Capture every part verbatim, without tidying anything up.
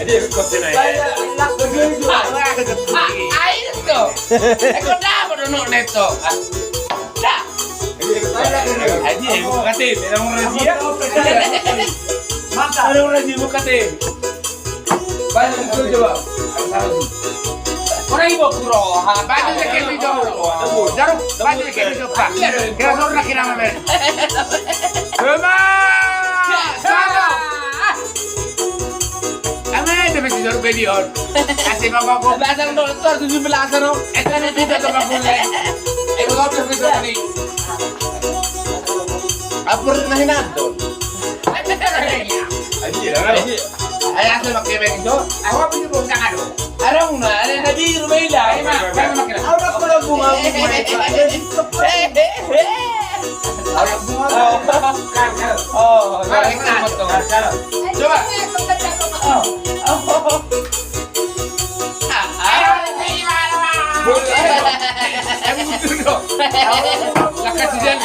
Air to. Eko dabo do nok neto. Da. Aji, eh, buka T V, ada orang razia. Mantap. Ada orang razia, buka T V. Banyak itu coba. Orang ibu kuro. Ha, banyak yang kayak gitu. Jarum, banyak yang kayak gitu, Pak. Kira sorna kira mana? Coba. Sama. Ama ada masih jorok bedi on. Kasih bapak kok. Belasan do, tujuh belasan do. Eh, tadi kita tuh bapak mulai. Eh, gua tuh bisa tadi. Apa pernah nonton? Anjir, anjir. Ayo, asal pakai beng itu. Aku apa sih, bongkar, aduh. Arang na, ada na biru beda. Ayo, Mak, ayo, Mak, kira. Aku udah pernah bunga, bunga itu. Oh, oh, oh, oh. Coba. Lakas sian.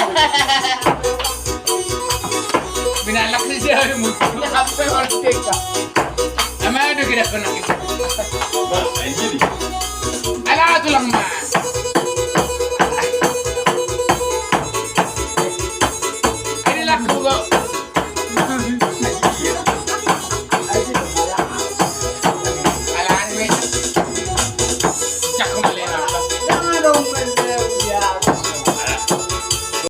Bina lakas sian. Ama ada kira kena kita. Anjir,